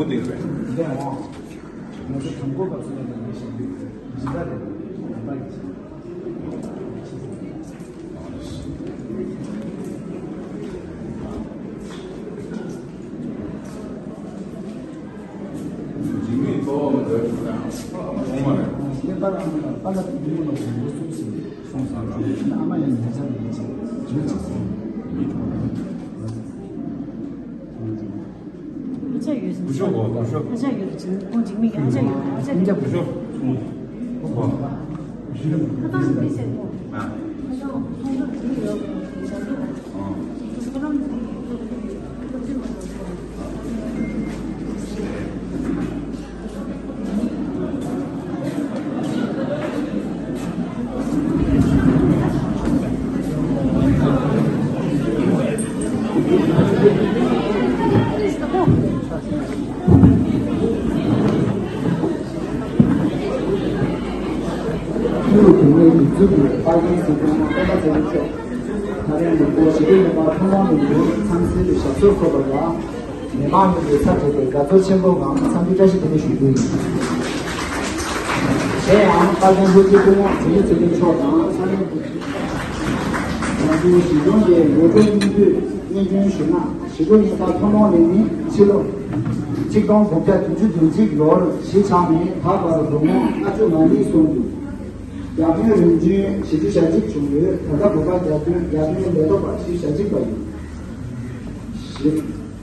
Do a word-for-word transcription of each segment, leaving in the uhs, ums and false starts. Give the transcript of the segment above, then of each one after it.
འོ་དེ་རེད། འདི་འོང་། ང་ཚོ་དང་པོ་བབས་སོང་ན་ལས་ཤིག་འདི་འདྲ་རེད། འདི་འདྲ་ཡིན། འཇིགས་མེད་གཙོ་བོ་མ་འདོད་ཐུབ་དང་ཐོག་མ་རེད། ངས་པ་ལགས་ཨ་མ་ལགས་པ་ལགས་ཀྱི་མི་མ་ལ་ཞིག་འགོ་ཚུགས་ཟིན་སོང་ཙང་ཨ་མ་ཡང་ཉེ་ཆར་ཡིན་ཅིག་ཡོད་ཅིག་སོང་། ཨ་ཅག་ཡོད་ཟིན། བུ་ཤོག་གོ་བུ་ཤོག་ཨ་ཅག་ཡོད་ཟིན། ཁོང་འཇིགས་མེད་ཀྱི་ཨ་ཅག་ཡོད། ཨ་ཅག་ཡོད། བུ་ཤོག་ཁོ་ཁ་ཏང་མི་ཟེར་གོ་ཨ་ཁ་ཏང་ཁོང་ཚོ་འཇིགས་ཡོད། ཀུན་ལུགས་དོན་གཉེར་སྒྲིག་འཛུགས་ཀྱི་དཔལ་ལྡན་སྲིད་སྐྱོང་སྤེན་པ་ཚེ་རིང་མཆོག་ད་རེས་ནས་བོད་ཞི་བདེ་ལྷན་པ་ཐོག་མར་ལ་ཡོད་འཚམས་གཟིགས་ཞབས་སོར་འཁོད་པ་ལ་མི་མང་ཡོངས་ཀྱི་ཚབ་བྱས་ཏེ་དགའ་ཚོར་ཆེན་པོའི་ངང་འཚམས་འདྲི་བཀྲ་ཤིས་བདེ་ལེགས་ཞུ་རྒྱུ་ཡིན། གཞན་ཡང་དཔལ་ལྡན་ལྷོ་སྤྱི་ཁུལ་ལུང་ཚན་ཚེ་རིང་མཆོག་དང་ས་གནས་ང་ཚོའི་གཞིས་གྲོང་གི་ངོ་སྤྲོད་སྙིང་བསྡུས་སྙན་སྒྲོན་ཞུས་ན། ཞི་བདེ་ལྷན་པ་ཐོག་མར་ལས་ནི་ཕྱི་ལོ་ཆིག་སྟོང་དགུ་བརྒྱ་བདུན་ཅུ་དོན་གཅིག་ལོར་གཞིས་ཆགས་ནས་ད་བར་ལོ་ངོ་ལྔ་བཅུ་ང་གཉིས་སོང་འདུག་རྒྱ་དཔོན་རིམ་བྱོན་བཞི་བཅུ་ཞེ་གཅིག་བྱུང་ཡོད། ད་ལྟ་བོད་པ་རྒྱ་དཔོན་རྒྱ་དཔོན་ལས་ཐོག་པ་བཞི་བཅུ་ཞེ་གཅིག་པ་ཡིན། གཞིས་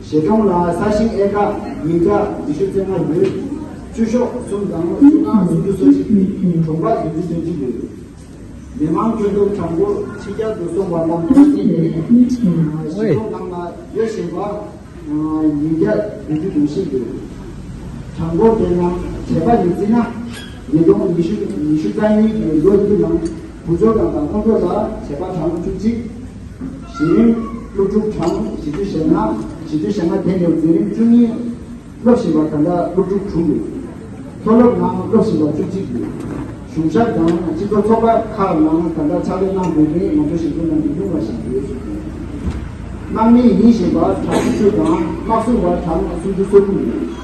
གཞིས་གྲོང་ལ་ས་ཞིང་ཨེ་ཀ་ཉིས་བརྒྱ་ཉི་ཤུ་རྩ་ལྔ་ཡོད། ཆུ་ཤོག་གསུམ་དང་སུམ་སྟོང་སུམ་ཅུ་སོ་གཅིག་ཡོད། གྲོང་པ་བདུན་ཅུ་དོན་གཅིག་ཡོད། མི་མང་ཁྱོན་བསྡོམས་གྲངས་འབོར་ཕྱི་རྒྱལ་དུ་སོང་བ་རྣམས་ཐོན་ཏེ་ཡོད། གཞིས་གྲོང་ནང་ལ་ཡོད་བཞིན་པ་ཉིས་བརྒྱ་བདུན་ཅུ་དོན་བཞི་ཡོད། གྲངས་འབོར་དེ་རྣམས་བྱས་པ་ཡིན་ན་ཉིས་སྟོང་ཉི་ཤུ་ཉི་ཤུ་རྩ་གཉིས་ཀྱི་ལོ་འདི་ནང་བུ་བཅོལ་དང་དང་ཁོང་ཁྲོ་ལ་བྱས་པ་གྲངས་བཅུ་གཅིག་གཞི་རིམ་སློབ་ཕྲུག་གྲངས་བཞི་བཅུ་ཞེ་ལྔ། བཞི་བཅུ་ཞེ་ལྔ་དེ་ནས་འཛིན་རིམ་བཅུ་གཉིས། སློབ་བཞིན་པ་ད་ལྟ་སློབ་ཕྲུག་དྲུག་ཡོད། མཐོ་སློབ་ནང་སློབ་བཞིན་པ་བཅུ་གཅིག་ཡོད། གཞུང་ཞབས་དང་སྤྱི་ཚོགས་ཚོགས་པ་ཁག་ནང་ད་ལྟ་ཕྱག་ལས་གནང་དགོས་མཁན་ང་ཚོ་ཞིང་ཆེན་ནང་གི་སློབ་མ་ཞིག་ཡོད་ཟེར་གྱི་ཡོད། དམག་མི་ཡིན་བཞིན་པ་གྲངས་བཅུ་དང་དམག་སྲུང་བ་གྲངས་སུམ་ཅུ་སོ་དྲུག་ཡོད།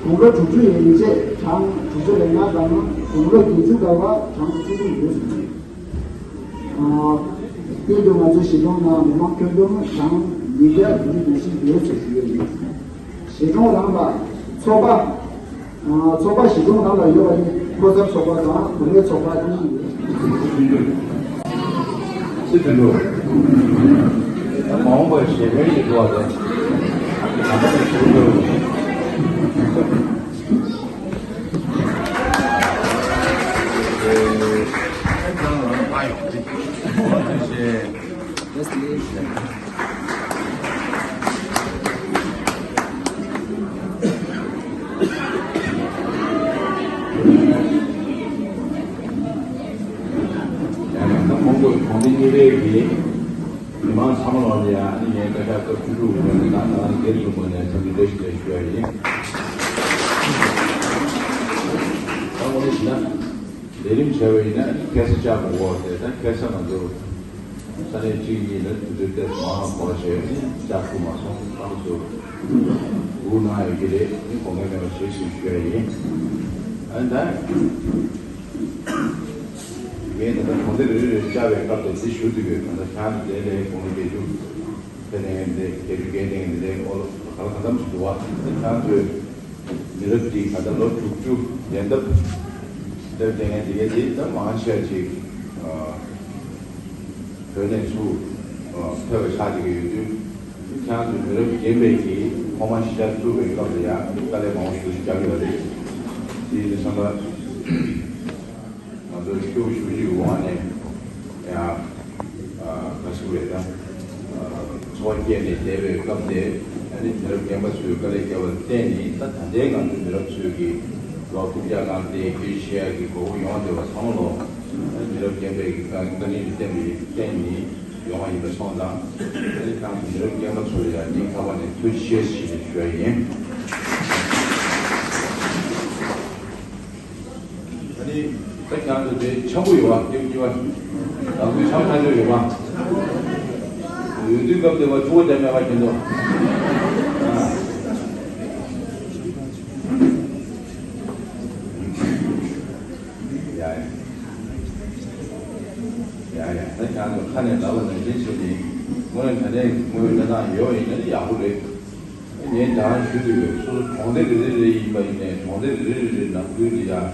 དགུང་ལོ་དྲུག་ཅུ་ཡན་ཆད་གྲངས་དྲུག་ཅུ་རེ་ལྔ་དང་དགུང་ལོ་བདུན་ཅུ་འགའ་བ་གྲངས་བཅུ་དྲུག་ཡོད་ཟེར་གྱི་ཡོད། སྟེང་དུ་ང་ཚོའི་གཞིས་གྲོང་ནང་མི་མང་ཁྱོན་བསྡོམས་གྲངས་ཉིས་བརྒྱ་བདུན་ཅུ་དོན་བཞི་ཡོད་ཅེས་ཞུ་ཡས་ཡིན། གཞིས་གྲོང་རང་ལ་ཚོགས་པ། ཚོགས་པ་གཞིས་གྲོང་ནང་ལ་ཡོད་པ་ནི་ཕོ་གསར་ཚོགས་པ་དང་བུད་མེད་ཚོགས་པ་གཉིས་ཡོད། སྲིད་དོན་ལུགས། མ་འོངས་པར་གཞིས་གྲོང་གི་འགྲོ་བ་དང་། ད་ལྟ་ནས་ཞུ་འགྲོ་བའི། ཡང་ན་མོན་གྷོ་གྲོང་སྡེ་གཉིས་པའི་གི་མི་མང་ཚང་མ་ལ་ཡང་ཨ་ནི་ངས་བཀའ་ཤག་སྐབས་བཅུ་དྲུག་གི་ནང་ནང་སྒེར་བཟུང་བ་ནས་འཚམས་འདྲི་བཀྲ་ཤིས་བདེ་ལེགས་ཞུ་ཡ་ཡིན། ད་དངོས་གནས་བྱས་ན་ལས་རིམ་བྱས་པ་ཡིན་ན་ཨ་ནི་ཁ་སང་བཅར་དགོས་འོ་དེ་ད་ཁ་སང་ང་ཚོ་ས་གནས་གཅིག་གཉིས་ལ་དུས་ཚོད་ཏོག་ཙམ་མང་བ་བྱས་ནས་བཅར་ཐུབ་མ་སོང་། ཁོང་ཚོ་འུ་ནང་ཡོད་ཀྱི་རེད། ཨ་ནི་དགོངས་འགལ་མེད་པ་བྱེད་ཞེས་ཞུ་ཡ་ཡིན། ཨ་ནི་ད། ངས་ད་ལྟ་གྲོང་སྡེ་རེ་རེར་བཅར་བའི་སྐབས་དུ་འདི་ཞུ་དུས་ཡོད། ད་ལྟ་ཁྱེད་རང་ཚོ་དེ་ལས་དགུང་ལོ་བརྒྱད་ཅུ་ཕེབས་མཁན་འདི་བརྒྱད་ཅུ་བརྒལ་མཁན་འདི་ལས་ཨོ་ལོ་ག་ལ་ག་འདྲ་མི་འདུག་བ། ད་ཁྱེད་རང་ཚོས་མི་རབས་འདི་ད་ལྟ་ལོ་དྲུག་ཅུ་ལྡན་སྟབས་སླེབས་བསྡད་མཁན་དེ་གས་དེ་ད་མང་ཆེ་ཅིག་བོད་ནས་ཚུར་ཐོན་པའི་ཆ་དེ་གས་ཡོད་དུས་ཁྱེད་རང་ཚོས་མི་རབས་རྒན་པའི་གི་ཐོག་མ་གཞིས་ཆགས་བཙུགས་པའི་སྐབས་ལ་ཡང་དཀའ་ལས་མང་པོ་ཞིག་རྒྱག་གི་ཡོད་རེད། དེ་ཡིན་དུས་ཙམ་པ། ང་ཚོ་སྐྱོ་བོ་ཞུ་རྒྱུ་ཡོང་བ་ནས་ཡང་ག་ཞུ་རེད་ད། འཚོ་བ་སྐྱེལ་ནས་བསྡད་པའི་སྐབས་དེ་ཨ་ནི་དེང་རབས་རྒན་པ་ཚོས་དཀའ་ལས་བརྒྱབ་པར་བརྟེན་ནས་ད་ད་ལྟའི་ང་ཚོ་མི་རབས་ཚོས་ཀྱི་ལོ་རྐུབ་བཀྱག་ནང་བསྡད་སྐྱིད་ཤེས་ཡག་གི་དགོས་མཁོ་ཡོང་བསྡད་པ་ཚང་མ་ལོ་ཨ་ནི་དེང་རབས་རྒན་པའི་གི་དཀའ་དཀའ་ངལ་གྱི་བརྟེན་པའི་བརྟེན་ནས་ཡོང་བ་ཡིན་པ་སོང་ཙང་ཨ་ནི་ད་དེང་རབས་རྒན་པ་ཚོ་ལ་ཡང་སྙིང་ཐག་པ་ནས་ཐུགས་རྗེ་ཆེ་ཞེས་ཞུ་ཡ་ཡིན། ཨ་ནི་ད་ཁྱེད་རང་ཚོ་དེ་ཆབ་བུ་ཡོད་པ། སྐྱབས་གཉིས་པ། དང་པོའི་ཆབ་ཆ་འཇོག་ཡོད་པ། ཡོད་དུས་སྐབས་དེ་བ་ཆུ་བོ་རྒྱ་མེད་པ་ཁྱེད་ཚོ། ཨ། ཁྱེད་རང་ཚོ་ཁ་ནས་ལབ་པ་ནང་བཞིན་བྱས་ནས་དངོས་གནས་ད་ལྟའི་དངོས་ཡོད་གནས་སྟངས་ཡོད་པ་ཡིན་ན་ནི་ཡག་པོ་རེད། ངས་དྲང་ཞུ་དུས་སོ་སོ་གྲོང་སྡེ་རེ་རེ་རེ་ཡིན་པ་ཡིན་ནའི་གྲོང་སྡེ་རེ་རེ་རེ་རེ་ནང་ཁུལ་དུ་ཡང་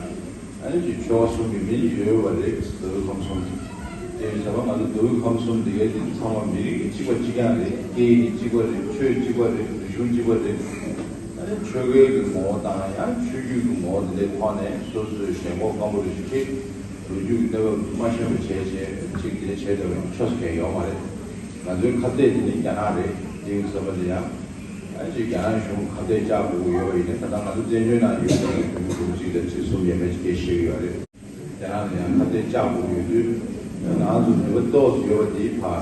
ཨ་ནི་ཅིག་ཆོལ་ཁ་གསུམ་གྱི་མི་ཡོད་པ་རེད། མདོ་དབུས་ཁམས་གསུམ་དེ་ཡིན་ཙང་ང་ཚོ་མདོ་དབུས་ཁམས་གསུམ་དེ་གའི་དེ་ཚང་མ་མི་རིགས་ཀྱི་གཅིག་པ་གཅིག་རྐྱང་རེད། སྐད་ཡིག་གཅིག་པ་རེད། ཆོས་གཅིག་པ་རེད། རིག་གཞུང་གཅིག་པ་རེད། ཨ་ནི་ཆོལ་ཁའི་གི་ངོ་བོ་དང་ཡང་ཆོས་བརྒྱུད་ཀྱི་ངོ་བོ་དེ་འདྲའི་ཐོག་ནས་སོ་སོའི་ཞེན་ཁོག་སྐམ་པོ་རེ་ཞིག་ཁྱེར། ལོ་རྒྱུས་ཀྱི་གནས་བབ་མ་ཤེས་པ་བྱས་བྱས་གཅིག་དེ་འདྲ་བྱས་བསྡད་པ་ཡང་ཆོས་སུ་གལ་ཡོད་མ་རེད། ང་ཚོའི་ཁ་གཏད་དེ་ནི་རྒྱ་ནག་རེད། དེ་ཡིན་ཟེར་བ་དེ་ཡང་ཨ་ཅིག་རྒྱ་ནག་གཞུང་ཁ་གཏད་བཅག་དགོས་ཀྱི་ཡོད་པ་ཡིན་ན། ད་ལྟ་ང་ཚོ་བཙན་བྱོལ་ནང་ཡོད་པའི་བོད་མི་དགུ་བཅུ་གཅིག་དང་ཁྲི་གསུམ་ཡས་མས་ཀྱི་སྐད་བཤད་ཀྱི་ཡོད་རེད། རྒྱ་ནག་ལ་ཡང་ཁ་གཏད་བཅག་དགོས་ཀྱི་ཡོད་དུས་ང་ཚོ་ནུས་པ་ཏོག་ཙམ་ཡོད་པ་དེ་ཕར་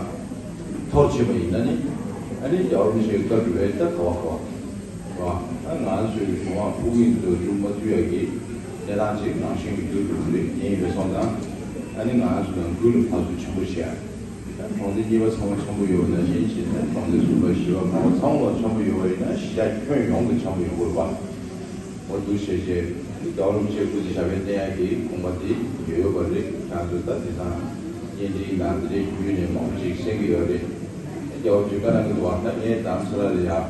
འཐོར་ཕྱིན་པ་ཡིན་ན་ནི་ཨ་ནི་རྒྱལ་བ་རིན་པོ་ཆེའི་སྐབས་རེད་པས། ད་ག་བ་ག་བ། ཨ་ང་ཚོའི་གཞུང་དབང་ཕུགས་ཀྱི་འདུ་འགྲུབ་མ་ཐུབ་ཡག་གི་གནས་སྟངས་ཅིག་ནང་བཞིན་གྱི་འགྱུར་འགྲོ་གི་རེད། ཡིན་པས་སོང་ཙང་ཨ་ནི་ང་ཚོ་ནང་ཁུལ་ལ་ཕར་ཚུར་འཆམ་པོ་བྱེད་ཡག་ད་གྲོང་སྡེ་གཉིས་པ་ཚང་མ་འཆམ་པོ་ཡོད་པ་ནང་བཞིན་བྱས་ནས་གྲོང་སྡེ་གསུམ་པ་བཞི་པ་ལྔ་པ་ཚང་མ་འཆམ་པོ་ཡོད་པ་ཡིན་ན་གཞིས་ཆགས་ཁྱོན་ཡོངས་ཀྱི་འཆམ་པོ་ཡོང་གི་རེད་པ། འོ་འདུག་བྱས་བྱས་ཨ་ནི་རྒྱལ་བ་རིན་པོ་ཆེས་སྐུ་ཚེ་ཞབས་པད་བརྟན་ཡག་གི་དགོངས་པ་དེ་ཡོད་ཡོད་པ་རེད། ང་ཚོ་ད་དེང་སང་བརྙན་འཕྲིན་དང་དེ་འདྲའི་བརྒྱུད་ནས་མང་པོ་ཅིག་གསན་གྱི་ཡོད་རེད། རྒྱལ་བ་རིན་པོ་ཆེས་བཀའ་གནང་གི་འདུག་པ། ད་ངས་རྡ་རམ་ས་ལ་ལ་ཡ།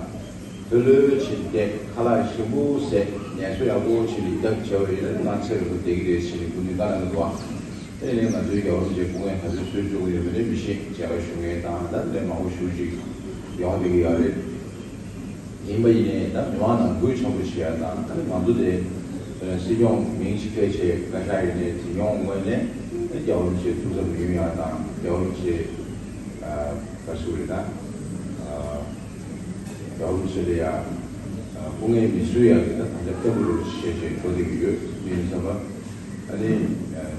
ལྷོད་ལྷོད་བྱས་ཏེ་ཁ་ལག་ཞིམ་པོ་བཟས་ངལ་གསོ་ཡག་པོ་བྱས་ཏེ་བརྒྱབ་བྱས་པ་ཡིན་ན་ང་ཚེ་རིང་པོ་བསྡད་ཀྱི་རེད་ཟེར་ནས་སྐུ་མདུན་བཀའ་གནང་གི་འདུག་པ། དེ་ནས་ང་ཚོའི་རྒྱལ་བ་རིན་པོ་ཆེའི་སྐུ་ངལ་ག་ཚོད་གསོ་བཅུག་གི་ཡོད་མེད་ནི་མི་ཤེས། མཇལ་ཁ་ཞུ་མཁན་དང་ད་ལས་མང་པོ་ཞེ་ཅིག་ཡོང་བསྡད་ཀྱི་ཡོད་རེད། ཡིན་པ་ཡིན་ནའི་ད་མི་མང་ནང་ཁུལ་འཆམ་པོ་བྱེད་ཡ་དང་ད་ང་ཚོ་དེ་སྲིད་སྐྱོང་མིང་ཞིག་ཕལ་ཆེར་བཀའ་ཤག་ཡིན་ནའི་དེ་ཉོ་ངོས་ནས་རྒྱལ་བ་རིན་པོ་ཆེ་ཐུགས་འཚབ་ཡོང་ཡ་དང་རྒྱལ་བ་རིན་པོ་ཆེ་ག་རེ་ཞུ་དགོས་རེད་ད། རྒྱལ་བ་རིན་པོ་ཆེ་ལ་ཡ་སྐུ་ངལ་མི་བཟོ་ཡ་གི་ད་ད་ཆ་བརྟན་པོ་རུ་བྱས་བྱས་འགྲོ་བསྡད་ཀྱི་ཡོད། དེ་ཡིན་ཙང་ཨ་ནི་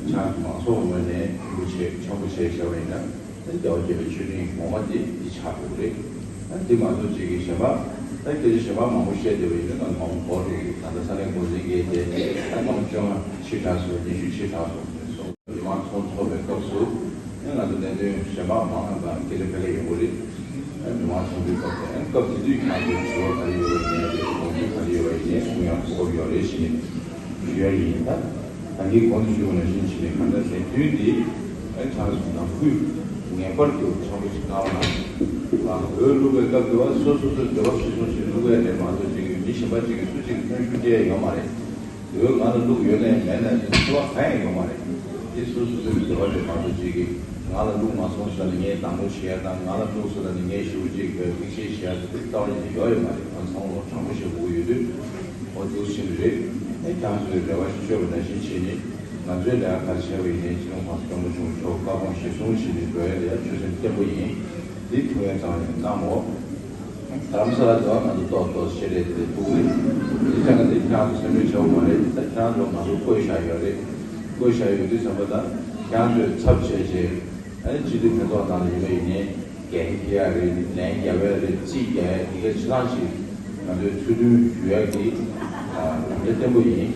ཆ་མང་ཚོགས་ངོས་ནས་འཆམ་པོ་བྱས་འཆམ་པོ་བྱས་བྱས་པ་ཡིན་ན་ད་རྒྱལ་བ་དགྱེས་པའི་མཆོད་སྤྲིན་ངོ་མ་དེ་འདི་ཆགས་འགྲོ་གི་རེད། ཨ་འདི་མ་གཏོགས་ཅིག་གི་གཞན་པ་ད་སྐད་ཆ་གཞན་པ་མང་པོ་བཤད་བསྡད་པ་ཡིན་ན་ང་མང་པོ་གོ་རེད། ད་ལྟ་ས་གནས་འགོ་འཛིན་གྱིས་དེ་ད་ལོ་བཅོ་ལྔ་ཕྱིན་དྲགས་སོང་། ཉི་ཤུ་ཕྱིན་དྲགས་སོང་། མི་མང་ཚོགས་ཚོགས་པའི་སྐབས་སུ་ཨ་ང་ཚོ་གནད་དོན་གཞན་པ་མང་ང་ང་སྐད་ཆ་ཕལ་ཆེར་ཡོང་གི་རེད། ཨ་མི་མང་ཚོགས་འདུའི་སྐབས་དེ་ཨ་སྐབས་དེ་དུས་ཁྱེད་ཚོས་དྲི་བ་ག་རེ་ཡོད་པ་ཡིན་ནའི་རེད། དགོངས་ཚུལ་ག་རེ་ཡོད་པ་ཡིན་ནའི་གསུང་ཡག་གོ་སྐབས་ཡོད་རེད་ཞེས་ཞུ་ཡ་ཡིན། ད་ད་གིན་གོང་དུ་ཞུས་པ་ནང་བཞིན་བྱས་ནས་གང་ལྟར་དེ་དུས་འདི་ཨ་ཁྱེད་ཚོ་ནང་ཁུལ་ངེས་པར་དུ་འཆམ་པོ་ཞིག་གནང་བ་ན། འོས་བླུག་པའི་སྐབས་དུ་བ་སོ་སོ་སོའི་འདོད་པ་སོ་སོ་ཞིག་བླུག་ཡ་རེད་མ་གཏོགས་ཅིག་མི་གཞན་པ་ཅིག་གིས་སུ་གཅིག་གི་མཐུན་ཤུགས་སྤྲད་ཡ་ཡོད་མ་རེད། འོས་ང་ལ་བླུག་ཡོད་ནའི་མེད་ནའི་དེ་འཚེ་བ་གང་ཡང་ཡོད་མ་རེད། དེ་སོ་སོ་སོའི་འདོད་པ་རེད་མ་གཏོགས་ཅིག་གིས་ང་ལ་བླུག་མ་སོང་ཟེར་ནས་ངས་སྡང་ལུག་བྱེད་ཡ་དང་ང་ལ་བླུག་ཟེར་ནས་ངས་ཞེ་པོ་ཅིག་གི་ཐུགས་ཞེ་ཞེ་ཡ་ཟེར་དེ་རྩ་བ་ཉིད་ནས་ཡོད་ཡོད་མ་རེད། ང་ཚོ་ཚང་མ་ལོ་གྲངས་པོ་ཞིག་འགོར་གྱི་ཡོད་དུས་འོ་འདུག་ཕྱིན་པ་རེད། ཨེ་ཁྱེད་ཚོས་རེ་བ་ཞིག་བཅོལ་བ་ནང་བཞིན་བྱས་ནས་ང་ཚོའི་ལས་ཀ་ག་རེ་བྱས་པ་ཡིན་ནའི་སྤྱི་ནོར་༸གོང་ས་༸སྐྱབས་མགོན་ཆེན་པོ་མཆོག་བཀའ་དགོངས་གཞིར་བཟུང་བྱས་ནས་འགྲོ་ཡ་ལ་ཡ་ཆོད་སེམས་བརྟན་པོ་ཡིན། འདི་ཐུགས་ཡང་གཙང་ཡང་གནང་འོ། རྡ་རམ་ས་ལ་འགྲོ་བ་ང་ཚོ་ཏོག་ཏོག་ཤེས་རེད་དེ་ཐུག་རེད། འདི་ཆ་ག་འདི་ཁྱེད་རང་ཚོ་སེམས་ཁྲལ་བྱེད་དགོས་མ་རེད། ད་ཁྱེད་རང་ཚོ་ང་ཚོ་བསྐོས་བཞག་ཡོད་རེད། བསྐོས་བཞག་ཡོད་དུས་ཙམ་པ་ད་ཁྱེད་རང་ཚོའི་ཚབ་བྱས་བྱས་ཨ་ནི་སྤྱི་འཐུས་ཕན་ཚོགས་ནང་ལ་ཡིན་པ་ཡིན་ནའི་འགན་འཁྱེར་ཡ་རེད། ལན་རྒྱབ་ཡ་རེད། རྩིས་རྒྱག་ཡ་དེ་ག་ཆ་ཚང་ཞིག་ང་ཚོའི་ཚུལ་མཐུན་ཞུ་ཡ་གི་དམ་བཅའ་བརྟན་པོ་ཡིན།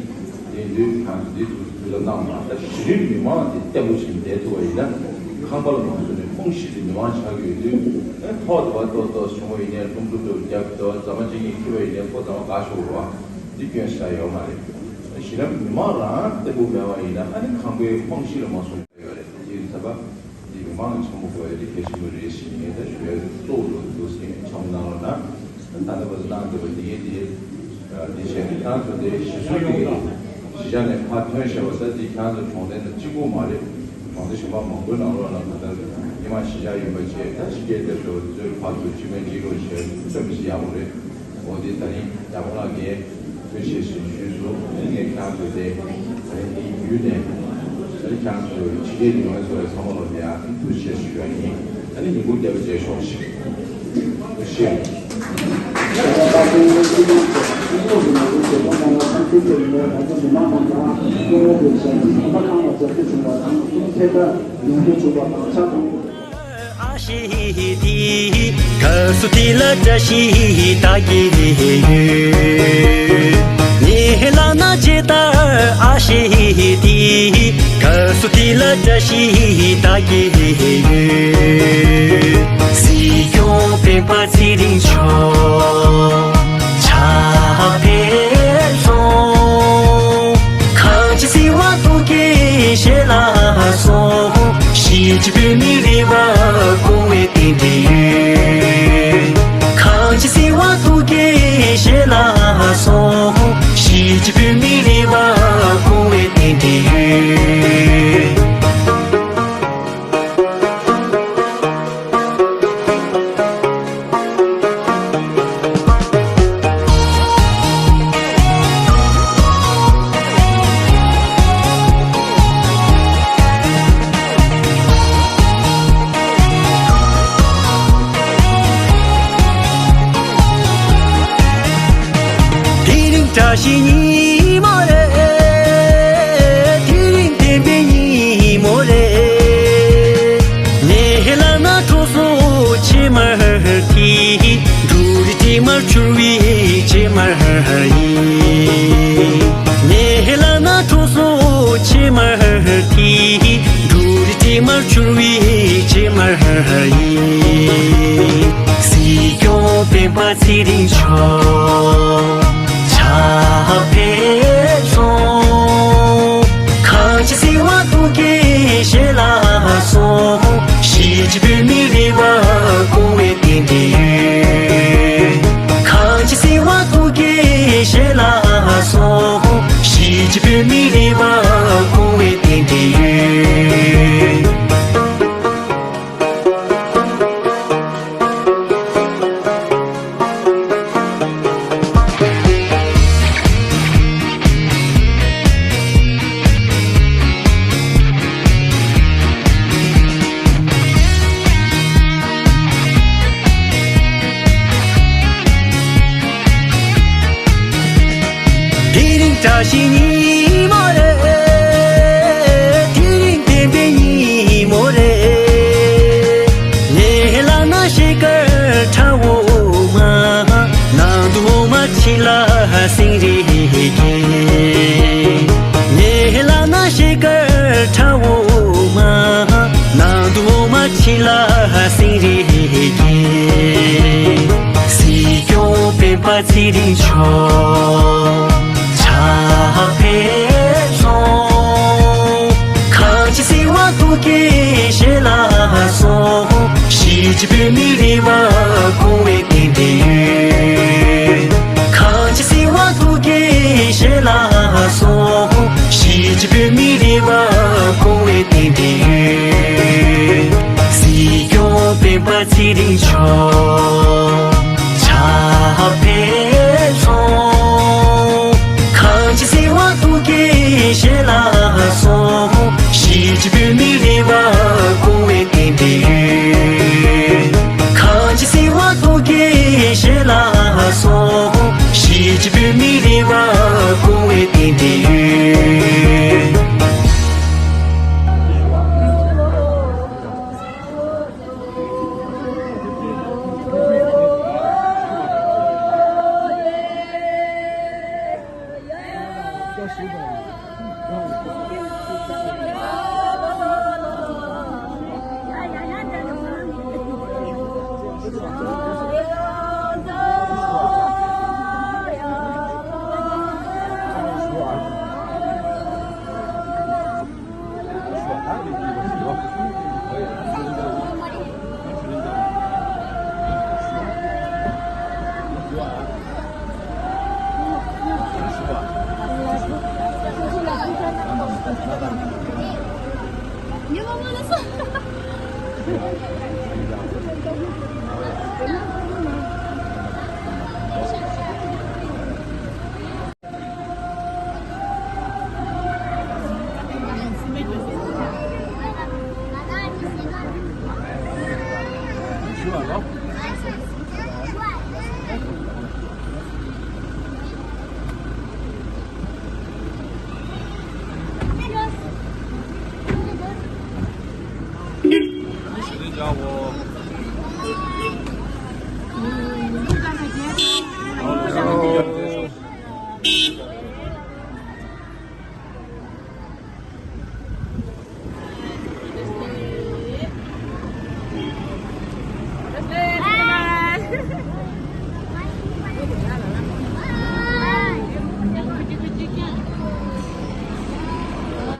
དེ་དུས་ཁྱེད་ཚོ་འདི་ཚོ་ཐུགས་ལ་གནང་མ་ད་གཞི་རིམ་མི་མང་དེ་བརྟན་པོ་ཞིག་བསྡད་ཐུབ་པ་ཡིན་ན་ཁང་པ་ལ་མ་བཟོས་ནས་ཁོངས་ཞིག་དེ་མི་མང་ཆགས་ཀྱི་ཡོད་དུས་ཨེ་ཐོག་དེ་བ་ཏོག་ཏོག་བྱུང་བ་ཡིན་ནའི་རླུང་འཕྲུལ་དུ་རྒྱབ་དེ་བ་རྫ་མ་གཅིག་གཉིས་འཁྱེར་བ་ཡིན་ནའི་ཁོ་རྫ་མ་འགག་ཤོར་བ་འདི་སྐྱོན་ཞེ་དྲག་ཡོད་མ་རེད། གཞི་རིམ་མི་མང་རང་བརྟན་པོ་མེད་པ་ཡིན་ན་ཨ་ནི་ཁང་པའི་ཁོངས་ཞིག་ལ་མ་སོང་ཡོད་རེད། དེ་ཡིན་ཙང་འདི་མི་མང་ཆེན་པོ་དགོས་ཡ་དེ་གལ་ཆེན་པོ་རེད་ཞེས་ངས་ད་ཞུ་ཡ་གཙོ་བོ་འདུག་ཟེར་ནས་ཆ་མ་གནང་རོགས་གནང་། ད་ལྟ་བར་དུ་གནང་བསྡད་པ་འདི་གའི་དེ་འདི་བྱས་ནས་ཁྱེད་ཚོ་དེ་གཞི་བཟུང་གི་གཞིས་ཆགས་ནས་ཕར་ཐོན་བྱས་པ་ད་འདི་ཁྱེད་ཚོ་གྲོང་སྡེ་ནང་གཅིག་པུ་མ་རེད། གྲོང་སྡེ་གཞན་པ་མང་པོའི་ནང་ལོགས་ལ་ད་ལྟ་ཉི་མ་གཞིས་ཆགས་ཡོད་པ་བྱས་ད་ཕྱི་རྒྱལ་དེ་ཚོ་ཚོའི་བར་དུ་གཅིག་མིན་གཅིག་རོགས་བྱས་ཐོན་པ་ཞིག་ཡག་པོ་རེད། འོ་དེ་ད་རིང་ཡག་པོ་ལགས་ཀྱིས་ཐུགས་རྗེ་ཆེ་ཞུས་སོང་། ངས་ཁྱེད་ཚོ་དེ་ད་རིང་འདི་བརྒྱུད་ནས་ད་རིང་ཁྱེད་ཚོ་ཕྱི་རྒྱལ་ཡོང་བའི་ཚོ་བའི་ཚང་མ་ལོ་ལ་ཡང་ཐུགས་རྗེ་ཆེ་ཞུ་ཡ་ཡིན། ད་རིང་ཉིན་གུང་བརྒྱབ་པའི་རྗེས་ཤོག་ཤིག་ཤེས། ཨ་ཤེ་དེ་ག་སུ་དེ་ལ་བཀྲ་ཤིས་ད་གི་ཡོད། ངས་ལ་ན་ཇི་ལྟར་ཨ་ཤེ་དེ་ག་སུ་དེ་ལ་བཀྲ་ཤིས་ད་གི་ཡོད། སྲིད་སྐྱོང་སྤེན་པ་ཚེ་རིང་མཆོག་ཕྱག་འཚལ་སོང་། གང་ཅི་སྲིད་པ་ཐུགས་ཀྱི་ཞལ་ལ་སོང་། གཞིས་བྱེས་བོད་མི་རེ་ ཀྱི་ཉིན་མོ་རེད། དེ་རིང་བདེན་པའི་ཉིན་མོ་རེད། ངའི་ལག་ན་གྲོགས་སོ་ཕྱེ་མར་དེ། འབྲུ་རིགས་དྲི་མར་གྱུར་བའི་ཕྱེ་མར་ཡིན། ངའི་ལག་ན་གྲོགས་སོ་ཕྱེ་མར་དེ། འབྲུ་རིགས་དྲི་མར་གྱུར་བའི་ཕྱེ་མར་ཡིན། སྲིད་སྐྱོང་སྤེན་པ་ཚེ་རིང་མཆོག་ཕྱག་ཕེབས་སོང་། གངས་ཅན་སྲིད་དབང་ཐུགས་ཀྱི་ཞལ་ལ་སོང་། གཞིས་བྱེས་བོད་མིའི་རེ་བ་སྐོང་བའི་རྟེན་འབྲེལ་ཡོད། གངས་ཅན་སྲིད་དབང་ཐུགས་ཀྱི་ཞལ་ལ་སོང་། གཞིས་བྱེས་བོད་མིའི་རེ་བ་སྐོང་བའི་རྟེན་འབྲེལ་ཡོད། དེ་རིང་བཀྲ་ཤིས་ཉིན་མོ་རེད། དེ་རིང་བདེན་པའི་ཉིན་མོ་རེད། ངའི་ལག་ན་ཞལ་དཀར་ཁྲ་འོ་མ། ནང་དུ་འོ་མ་ཕྱི་ལ་སེང་རེ་སྐྱེས། ངའི་ལག་ན་ཞལ་དཀར་ཁྲ་འོ་མ། ནང་དུ་འོ་མ་ཕྱི་ལ་སེང་རེ་སྐྱེས། སྲིད་སྐྱོང་སྤེན་པ་ཚེ་རིང་མཆོག་ཕྱག་ཕེབས་སོང་། གངས་ཅན་སྲིད་དབང་ཐུགས་ཀྱི་ཞལ་ལ་སོང་། གཞིས་བྱེས་བོད་མིའི་རེ་བ་སྐོང་བའི་རྟེན་འབྲེལ་ཡོད། གངས་ཅན་སྲིད་དབང་ཐུགས་ཀྱི་ཞལ་ལ་སོང་། གཞིས་བྱེས་བོད་མིའི་རེ་བ་སྐོང་བའི་རྟེན་འབྲེལ་ཡོད། སྲིད་སྐྱོང་སྤེན་པ་ཚེ་རིང་མཆོག་ཕྱག་ཕེབས་སོང་། གངས་ཅན་སྲིད་དབང་ཐུགས་ཀྱི་ཞལ་ལ་སོང་། གཞིས་བྱེས་བོད་མིའི་རེ་བ་སྐོང་བའི་རྟེན་འབྲེལ་ཡོད། གངས་ཅན་སྲིད་དབང་ཐུགས་ཀྱི་ཞལ་ལ་སོང་། གཞིས་བྱེས་བོད་མིའི་རེ་བ་སྐོང་བའི་རྟེན་འབྲེལ་ཡོད།